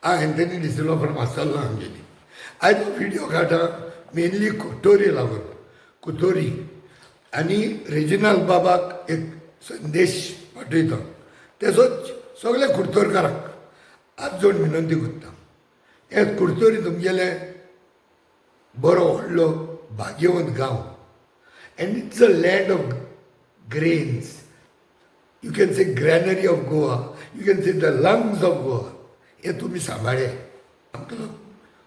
हांव Anthony D'Silva from आसल्ला आमगेली. आयज हो व्हिडियो काडटा मेनली कुट्टोरी लागून, कुतोरी आनी रेजिनाल बाबाक एक संदेश पाठयता. तेसोच सगळे कुडतोरकारांक हात जोड विनंती करता. हे कुडतोरी तुमगेले बरो व्हडलो भाग्यवंत गांव and it's a land of grains. You can say granary of Goa, you can say the lungs of Goa. हे तुमी सांबाळे. आमकां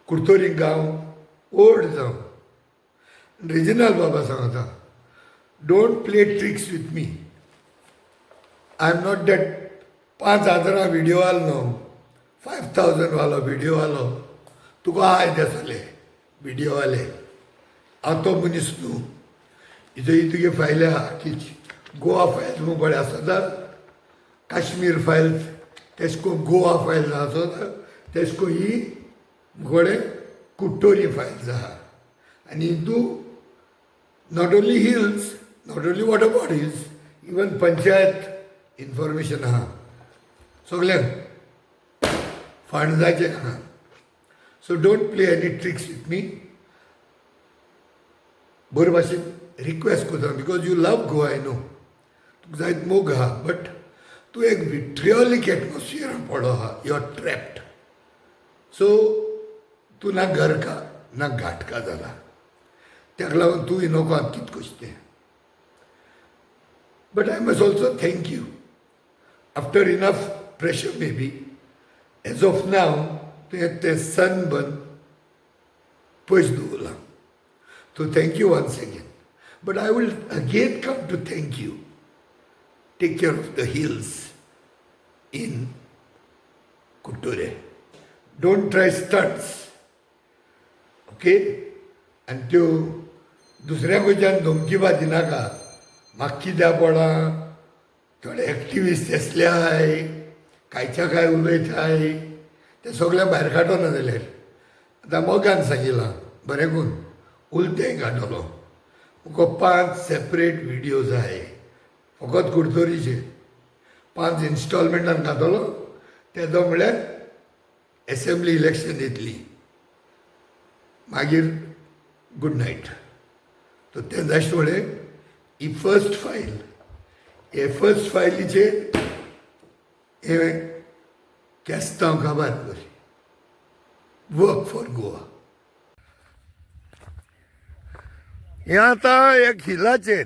कुडतोरी गांव ओल्ड जावं. रेजिनाल बाबा सांगता, don't play tricks with me. I am not that 5 हजारां व्हिडियो आलो न्हू, 5,000 वालो व्हिडियो आलो तुका हाय दिसले व्हिडियो आले. हांव तो मनीस न्हू. हिजो ही तुगे फायली आहा की गोवा फायल्स मुगोडे आसता, काश्मीर फायल्स, तेश कोन गोवा फायल्स आसता, तेश कोन ही मुगोडे कुट्टोरी फायल्स आहा. आनी हितू not only hills, not only water bodies, even panchayat information आहा, सगळ्यांक फंड्साचें आहा. So don't play any tricks with me. बरे भाशेन रिक्वेस्ट करता because you love Goa, I know. तुका जायत मोग आहा, बट तूं एक विट्रियोलीक एटमॉस्फियरान पडलो आहा. You are trapped. सो तूं ना घर का ना घाट का जाला. ताका लागून तूं नको आतां कितें कशें तें. But I must also thank you. After enough pressure maybe, as of now तुवें तें सनबर्न पयस दवरलां. So thank you once again. But I will again come to thank you. Take care of the hills in Kutture. Don't try stunts. Okay? आनी त्यो दुसऱ्या खंयच्यान धमकी दिनाका. म्हाका कित्याक पडा थोडे एक्टिविस्ट आसले आहाय, कांयच्या काय उलयताय, ते सगळे भायर काडना जाल्यार आतां मोगान सांगिलां बरें करून उलतें काडटलो. मुको पांच सेपरेट विडियो जाय फकत कुडतोरीचे. पांच इन्स्टॉलमेंटान घातलो तेदो म्हळ्यार एसेंब्ली इलेक्शन येतली, मागीर गूड नायट. तर तें जायत म्हळें ही फर्स्ट फायल, हे फर्स्ट फायलीचेर हे केस्तांव काबार करी. Work for Goa. हें आतां एक हिलाचेर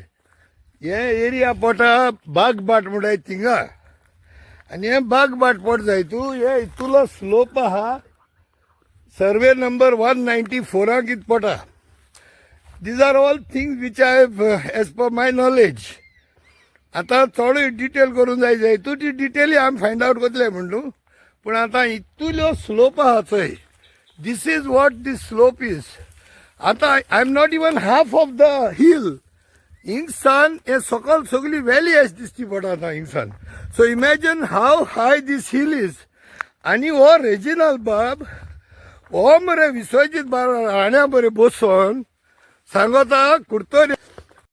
हे एरिया पोटा बागबाट म्हणटाय थिंगा. आनी हें बागबाट पोट जाय तूं हे इतुलो स्लोप आहा. सर्वे नंबर 194 कित पोटा. These are all things which I have as per my knowledge. आतां चडूय डिटेल करूंक जाय जाय तूं ती डिटेली आमी फायंड आवट करतले म्हण न्हू. पूण आतां इतुल्यो स्लोप आहा चोय. This is what this slope is. आतां I am not even half of the hill. हिंगसान हे सकल सगळी व्हॅली अशी दिसती पडटा आतां हिंगसान. So imagine how high this hill is. आनी हो रेजिनाल बाब हो मरे विश्वजीत राण्या बरे बसोन सांगता कुर्तोरी.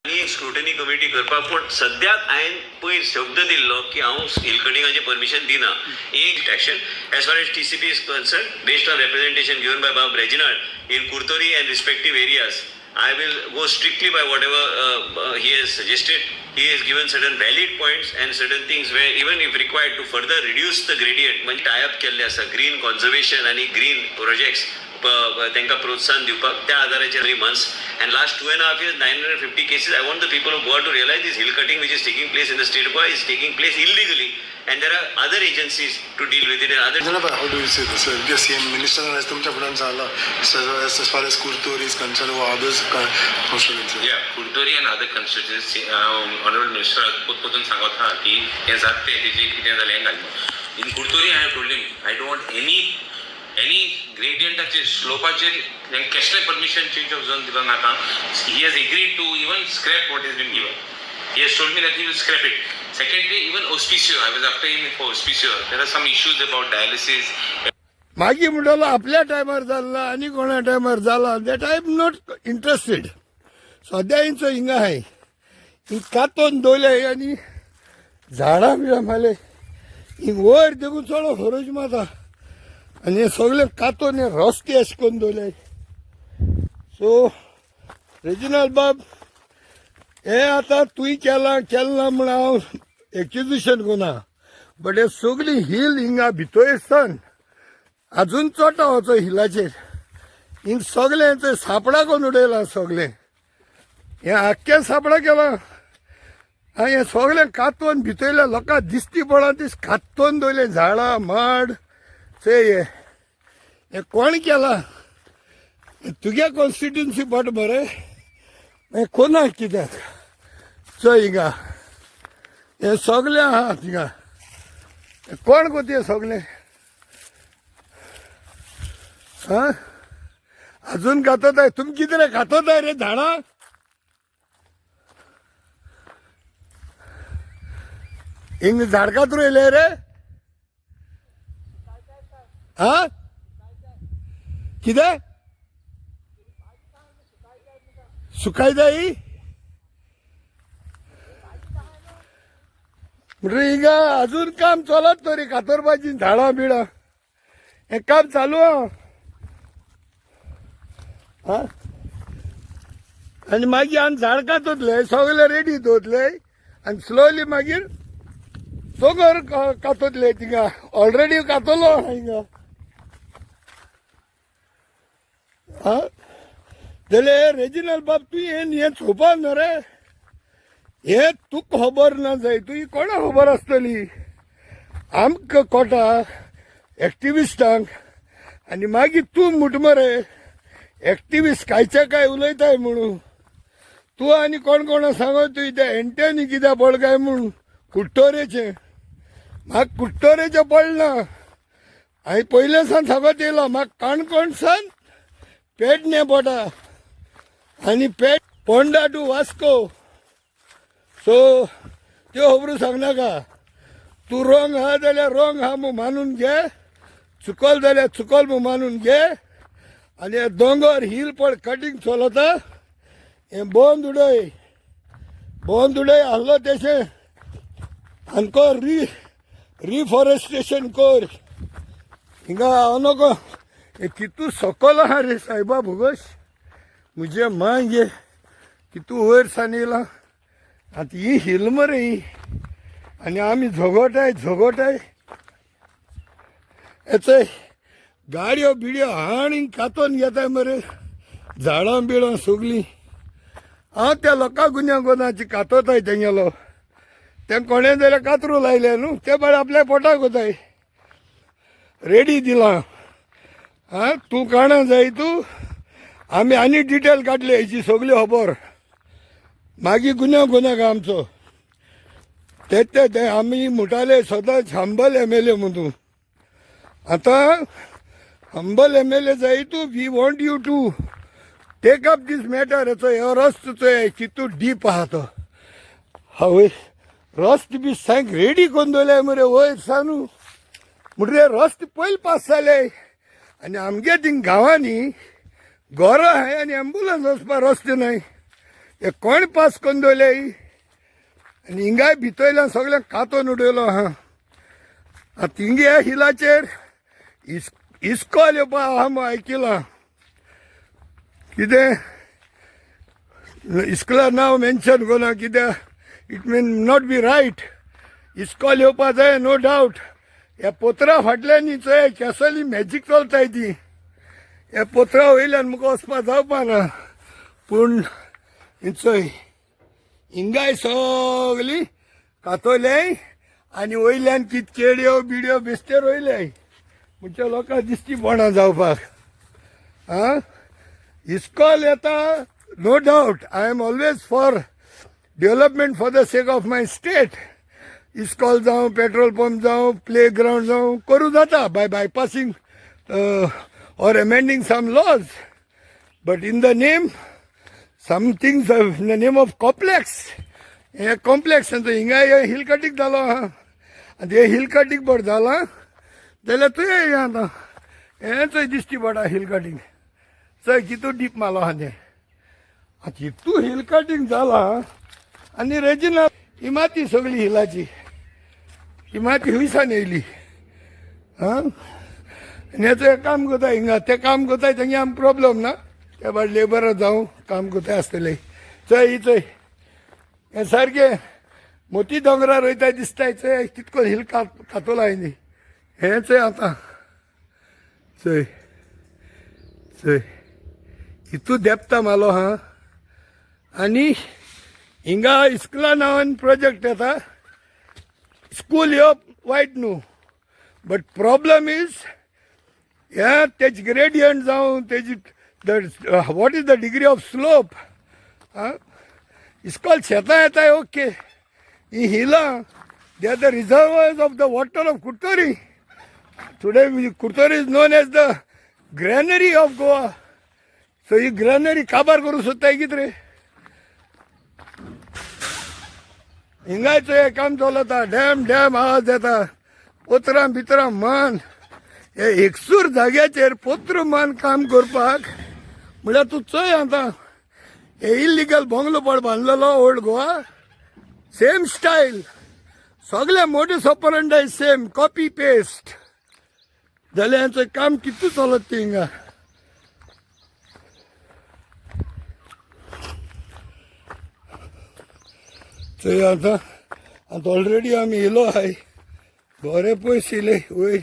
आनी एक स्क्रुटनी कमिटी करपाक. पूण सद्याक हांवें पयर शब्द दिल्लो की हांव हिल कटिंगाचें परमिशन दिना. एक action as far as TCP is concern, based on representation given by Bob Reginald in Curtorim and respective areas, I will go strictly by whatever he has suggested. He has given certain valid points and certain things where even if required to further reduce the gradient, म्हणजे tie up केल्ले आसा green conservation आनी green projects तांकां प्रोत्साहन दिवपाक. त्या आधाराचेर 3 months and last 2.5 years, 950 cases. I want the people of Goa to realize this hill cutting which is taking place in the state of Goa is taking place illegally and there are other agencies to deal with it and other Janaba, how do you see this? If the same minister has तुमच्या फुड्यान सांगला as far as Curtorim is concerned or others constituencies. Yeah, Curtorim and other constituency, honorable minister पोत पोतून सांगत आहा की हें जाता तें तेजें कितें जालें हें घाल. In Curtorim I have told him I don't want any ग्रेडियंटाचेर, स्लोपाचेर कसलें परमिशन चेंज ऑफ झोन दिलो नाका. He has agreed to even scrap what is been given. He has told me that he will scrap it. Secondly, even Hospicio, I was after him for Hospicio. There are some issues about dialysis. मागीर म्हणटलो आपल्या टायमार जाला आनी कोणा टायमार जाला, that I am not interested. सद्या हिंचो हिंगा आहाय हिंग कातोन दवरले आनी झाडां बिडां मारले. हिंग वयर देखून चलो खरोच माता. आनी हे सगळे कातोन हे रस्ते अशें करून दवरले. सो रेजिनाल्ड बाब, हे आतां तुवें केलां केलें ना म्हूण हांव एक्युजेशन करना, बट हे सगळी हिल हिंगा भितर सान अजून चडटा वचो हिलाचेर. हिंग सगळें सापडा करून उडयलां, सगळें हें आख्खें सापडा केलां. आनी हें सगळें कातोन भितरल्या लोकांक दिसती पडा तीस कातोन दवरलें झाडां माड. चोय, हे हें कोण केलां? तुगे कॉन्स्टिट्युन्सी पट बरें, मागीर कोणाक कित्याक? चोय, हिंगा हें सगळें आहा थिंगा. कोण कोती हें सगळें? हा, अजून कातोताय तुमी. कितें रे कातोताय रे झाडां? हिंग झाड कातरू येयले रे? हा, कितें सुकाय जाय म्हणटकीर हिंगा अजून काम चलत तरी कातरपाची झाडां बिडां, हें काम चालू आहा. हा, आनी मागीर आमी झाड काततले, सगळे रेडी दवरतले आनी स्लोली मागीर दोंगर काततले. थिंगा ऑलरेडी कातलो हिंगा. हा, जाल्यार रेजिनाल्ड बाब, तूं हें हें चोवपा न्हू रे. हें तुका खबर ना जाय, तुजी कोणाक खबर आसतली? आमकां कोटा एक्टिविस्टांक. आनी मागीर तूं म्हूट मरे एक्टिविस्ट कांयच्या काय उलयताय म्हणून. तूं आनी कोण कोणा सांगत तुवें ते एंटनी कित्याक पड काय म्हूण कुट्टोरेचें. म्हाका कुट्टोरेचें पडना. हांवें पयले सान सांगत येयलां, म्हाका काणकोण सान पेडणे पडा आनी पेट पोंडा टू वास्को. सो त्यो खबरो सांगनाका. तूं रोंग आहा जाल्यार रोंग आहा म्हूण मानून घे, चुकल जाल्यार चुकल म्हूण मानून घे. आनी हे दोंगर हिल पड कटींग चलता, हें बंद उडय, बंद उडय. आहलो तेशें आमकां रिफॉरेस्टेशन कर. हिंगा हांव नको. हे कितू सकल आहा रे सायबा भोगस, म्हजे माय गे, कितू वयर सान येयलां. आतां ही हिल मरे ही. आनी आमी झगोटाय झगोटाय. हे गाडयो बिडयो आनी कातोन घेताय मरे झाडां बिडां सगलीं. हांव त्या लोकां गुन्यांव कोणाची कातोताय तेंगेलो. तें कोणें जाल्यार कातरू लायलें न्हू, ते बरें आपल्या पोटाक वताय. रेडी दिलां. आं, तूं काणा जाय तूं. आमी आनी डिटेल काडले हेची सगळी खबर. मागीर गुन्यांव कोनाका आमचो. ते ते ते आमी म्हणटाले सदांच हंबल एमएलए म्हूण. तूं आतां हंबल एमएलए जाय तूं. We want you to take up this matter. हेचो हो रस्तो चोय कितू डीप आहा तो. हय, रस्त बी सामकें रेडी करून दवरले मरे वयर सानू. म्हणटकीर रस्ते पयले पास जाले आनी आमगे थिंग गांवांनी घरां आहाय आनी एम्बुलन्स वचपा रस्ते न्हय. हे कोण पास करून दवरले? आनी हिंगाय भितरल्यान सगळ्यांक कातोन उडयलो आहा. आतां थिंगे ह्या हिलाचेर इस्कॉल येवपा आहा म्हूण आयकिलां. कितें इस्कुला नांव मेन्शन कोना कित्याक it may not be right. इस्कॉल येवपा जाय, नो डावट. ह्या पोत्रा फाटल्यान चोय केसली मॅजीक चलताय ती. ह्या पोत्रा वयल्यान मुखार वचपा जावपा ना, पूण चोय हिंगाय सगळी कातोले आनी वयल्यान कित केड्यो बिड्यो बेश्टे रोयले. म्हणजे लोकांक दिसती पडना जावपाक. आं, इस्कॉल येता, no doubt. I am always for development for the sake of my state. इस्कॉल जावं, पेट्रोल पंप जावं, प्ले ग्रावंड जावं, करूं जाता by bypassing or amending some laws, but in the name something, in the name of complex, हे complex हिंगा hill cutting जालो आहा. आनी हे हिल कटींग बरें जालां जाल्यार तुवें हें आतां हें चोय दिश्टी पडटा हिल कटींग. चोय कितू डीप मालो आहा तें. आतां हितू हिल कटींग जालां. आनी रेजिना, ही माती सगळी हिलाची, ही माती हुयसान येयली? आं, आनी हें काम करता हिंगा, तें काम करताय, तेंगे आम प्रॉब्लम ना. त्या भायर लेबर जावं काम करताय आसतले. चोय ही, चोय, हें सारकें मोती दोंगरार वयताय दिसताय. चोय, कितको हिल कातोला हांवें. हें चोय आतां, चोय चोय, हितू देपता मालो हा. आनी हिंगा इस्कुला नांवान प्रोजेक्ट येता. स्कूल येवप वायट न्हू, बट प्रॉब्लम is हे तेज ग्रेडियंट जावं तेजी, the what is the degree of slope. आं, इस्कॉल शेतां येताय, ओके. ही हिलां, they are the reservoirs of the water of Curtorim. Today Curtorim is known as the granary of Goa. So he granary काबार करूंक सोदताय कितें रे? हिंगाय चोय, काम चलता. डॅम डॅम आवाज येता. पोत्रां बित्रां मान हे एकसूर जाग्याचेर पोत्र मान काम करपाक म्हळ्यार तूं चोय आतां, हे इल्लिगल बंगलो पळ बांदलेलो, ओल्ड गोवा सेम स्टायल. सगळे मोडस ऑपरंडाय सेम, कॉपी पेस्ट. जाल्यार हेंचें काम कितू चलत तें हिंगा. चोय आतां, आतां ऑलरेडी आमी येयलो आहाय बरे पयस येयले वयर.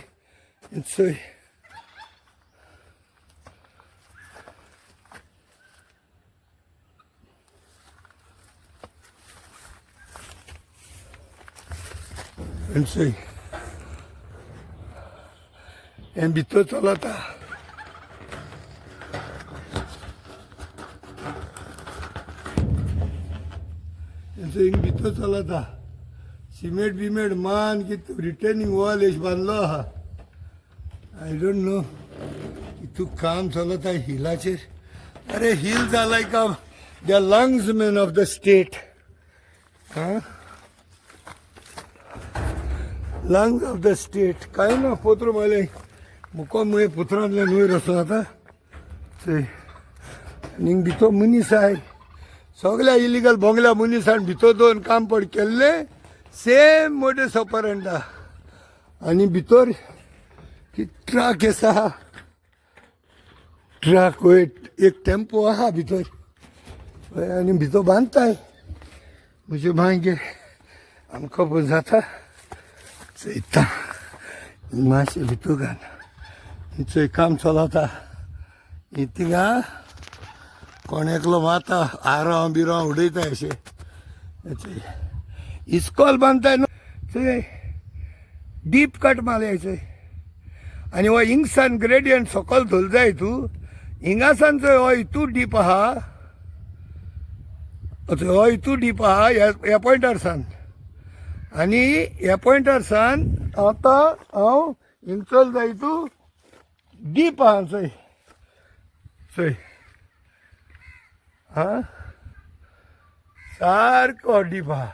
चोय, चोय, हें भितर चलता. हेंचो हिंग भितर चलता. सिमेंट बिमेंट मान कितें रिटेनिंग वॉल एश बांदलो आहा. I don't know कितू काम चलता हिलाचेर. अरे, hills are like the lungs, man, of the state. हा, lungs of the state. काय ना पोत्र माले मुको मुळे पुत्रांतल्यान वयर वचून आतां चोय. आनी भितर मनीस आहाय. सगळ्या इलिगल बोंगल्या मनीसान भितर दोन काम पड केल्ले, सेम मोडस ऑपरंडा. आनी भितर ट्रक आसा, ट्रक वयर एक टेम्पो आहा भितर. हय, आनी भितर बांदताय. म्हजे मागीर आमकां पळय जाता. चोयता मातशें भितर घाल. चोय, काम चलता. थिंगा कोण एकलो माता आरां बिरां उडयता अशें. चोय, इस्कॉल बांदताय न्हू. चोय, डीप कट मारले चोय. आनी हो हिंगसान ग्रेडियंट सकयल धोल जाय तूं. हिंगासान चोय, हो हितू डीप आहा. हो हितू डीप आहा ह्या ह्या पॉयंटार सान. आनी ह्या पॉयंटार सान आतां हांव हिंग चल जाय तूं डीप आहा. चोय चोय, हा, सारको डीप आहा.